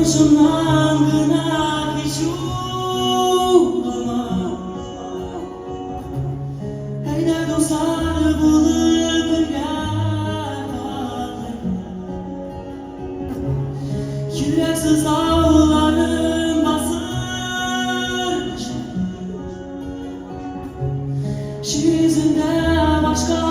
Язмышымнан гына һич югалма. Әйдә, дуслар булып бергә калыйк. Йөрәк сызлап.